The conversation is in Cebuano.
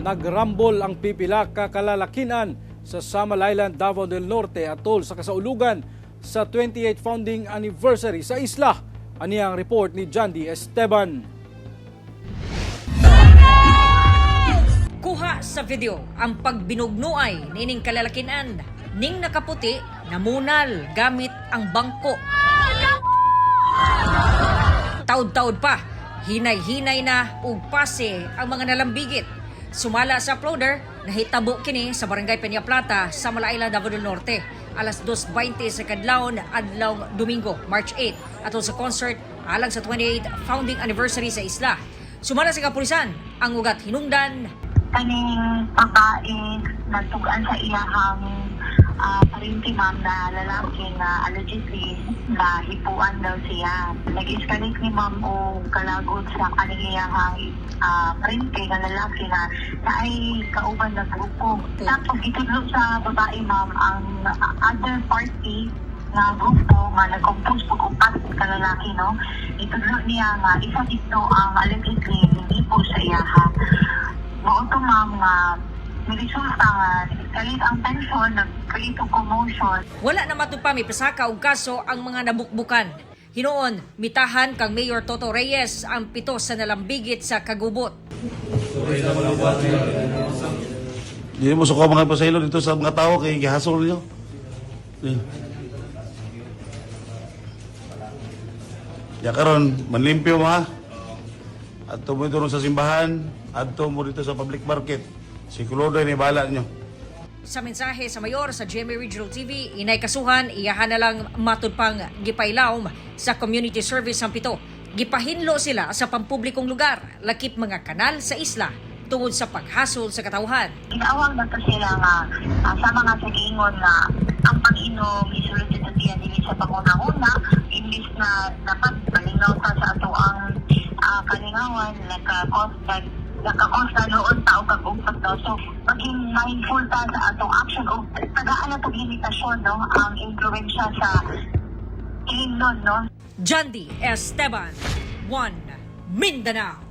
Nagrambol ang pipila ka kalalakinan sa Samal Island, Davao del Norte atol sa kasaulugan sa 28th founding anniversary sa isla. Ani ang report ni Jandy Esteban. Kuha sa video ang pagbinugnuay nining kalalakinan ning nakaputi namunal gamit ang bangko. Taud-taud pa, hinay-hinay na ug pase ang mga nalambigit. Sumala sa uploader, nahitabo kini sa Barangay Peña Plata sa Malaila, Davao del Norte. Alas 2:20 sa kadlawon adlaw Domingo, March 8, atol sa concert alang sa 28th founding anniversary sa isla. Sumala sa kapulisan, ang ugat hinungdan, Kaning babae nagtugaan sa iyahang parinti, ma'am, na lalaki nga allegedly na hipuan daw siya. Nag-escalate ni ma'am og kalagot sa kaning iyahang parinti nga lalaki na naay kauban na grupo. Tapos gitudlo sa babae, ma'am, ang other party nga grupo nga nag-compose og upat ka lalaki, no. Itudlo niya nga isa dito ang allegedly hindi po sa iyaha. Mao to, ma'am, nga niresulta nga nag-escalate ang tension, nag-create og commotion. Wala na matud pa mipasaka og kaso ang mga nabukbukan. Hinuon, mitahan kang Mayor Toto Reyes ang pito sa nalambigit sa kagubot. Hindi mo suko mga pasaylo dito sa mga tao kay gihasol niyo. Eh. Ya karon manlimpyo mo ha. Adto mo dito sa simbahan, adto mo dito sa public market. Si Kulodoy ni bala niyo. Sa mensahe sa mayor sa GMA Regional TV, inay kasuhan, iyahan na lang matud pang gipailawom sa community service ang pito. Gipahinlo sila sa pampublikong lugar, lakip mga kanal sa isla, tungod sa paghasol sa katawhan. Ginawag na to sila nga sa mga sagingon nga ang pag-inom isulod sa tiyan dili sa panguna-una, imbis na dapat malingaw ta sa ato ang kalingawan, naka-cause na noon tao kag upat daw. So maging mindful ta sa atong action o tagaan na tong limitasyon, no, ang impluwensya sa ilimnon, no. Jandy Esteban, 1 Mindanao.